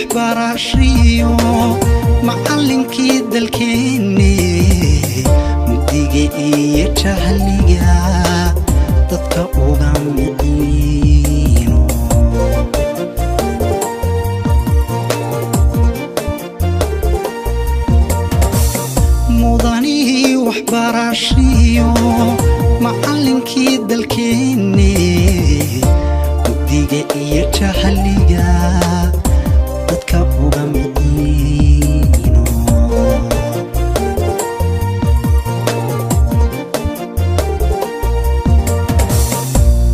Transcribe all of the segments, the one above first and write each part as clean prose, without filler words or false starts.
Waxbarashiyo macallinkii dalkeenne, mugdiga iyo jahliga dadka uga miciino. Mudanihii waxbarashiyo macallinkii dalkeenne, mugdiga iyo jahliga dadka uga miciino.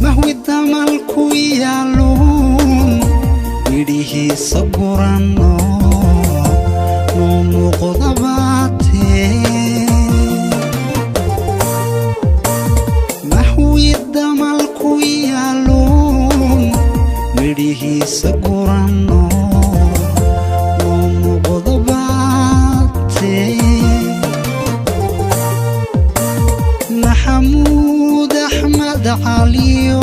Mahwi damal ku yaaluun midhihiisa guranno noo muuqdabaatee. Mahwi damal ku yaaluun midhihiisa guranno noo muuqdabaatee. Maxamuud Axmed Caliyo,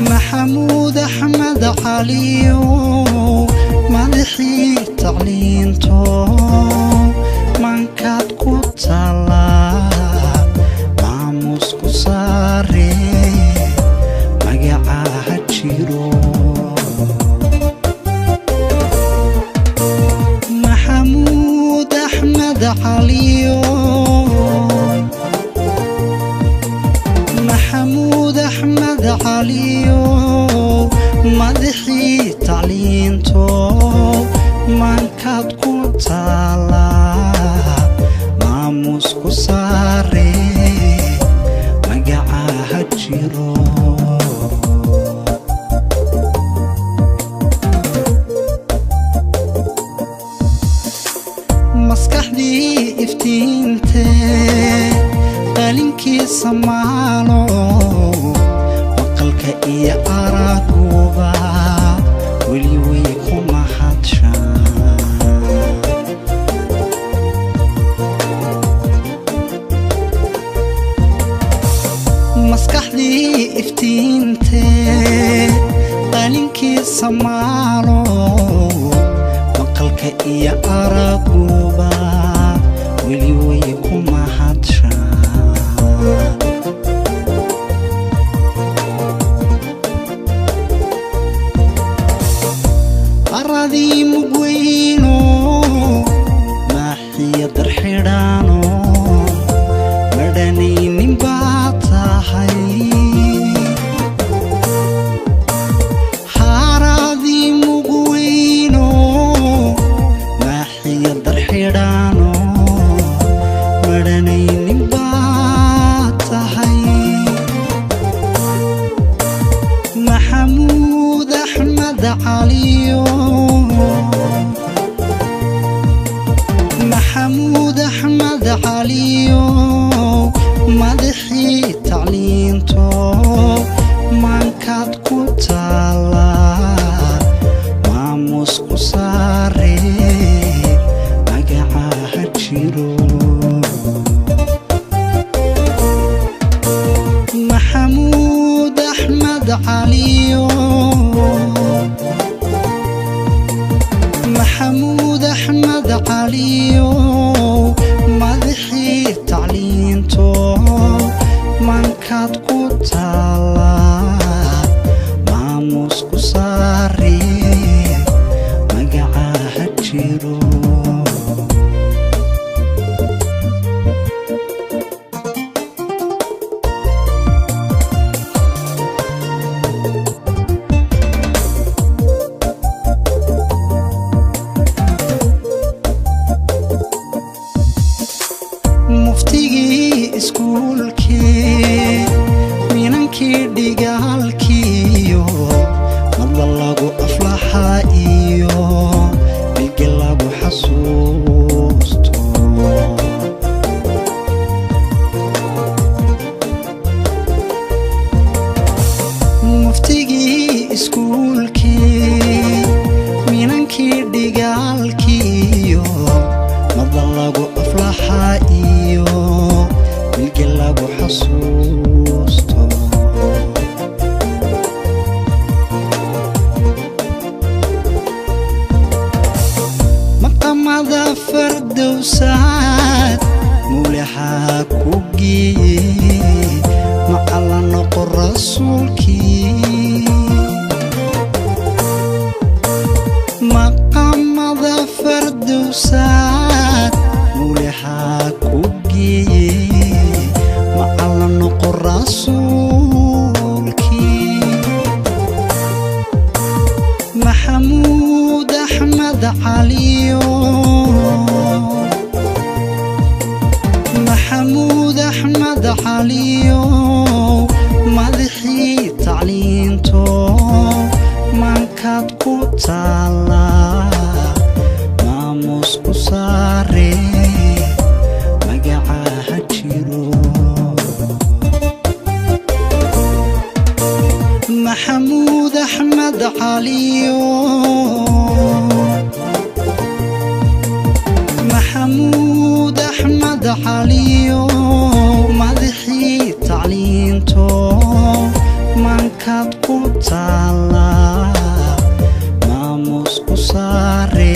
Maxamuud Axmed Caliyo, madaxii tacliinto mankaad ku taalaa, maamuus ku saare, magacaha jiro. Maxamuud Axmed Caliyo, Maxamuud Axmed Caliyo, madaxii tacliinto mankaad ku taalaa, maamuus ku saare, magacaha jiro. Maskaxdii iftiinte qalinkiisa maalo, maqalka iyo araguba weli way ku mahadshaan. Maskaxdii iftiinte qalinkiisa maalo, maqalka iyo araguba weli way ku mahadshaan. Aradii mugweyno maaxiya darxidhaano madhanaynin baa tahay. Haradii mugweyno maaxiya darxidhaano madhanaynin baa tahay. Maxamuud Axmed Caliyo, Maxamuud Axmed Caliyo, madaxii tacliinto maankaad ku taalaa, maamuus ku saare, magacaha jiro. Maxamuud Axmed Caliyo, Maxamuud Axmed Caliyo, madaxii tacliinto mankaad ku taalaa, maamuus ku saare, magacaha jiro. Rasuulkii Maxamuud Axmed Caliyo, Maxamuud Axmed Caliyo, madaxii tacliinto, mankaad ku taallaa, maamuus ku saare, magacaha jiro. Maxamuud Axmed Caliyo, Maxamuud Axmed Caliyo, madaxii tacliinto, mankaad ku taallaa, maamuus ku saare.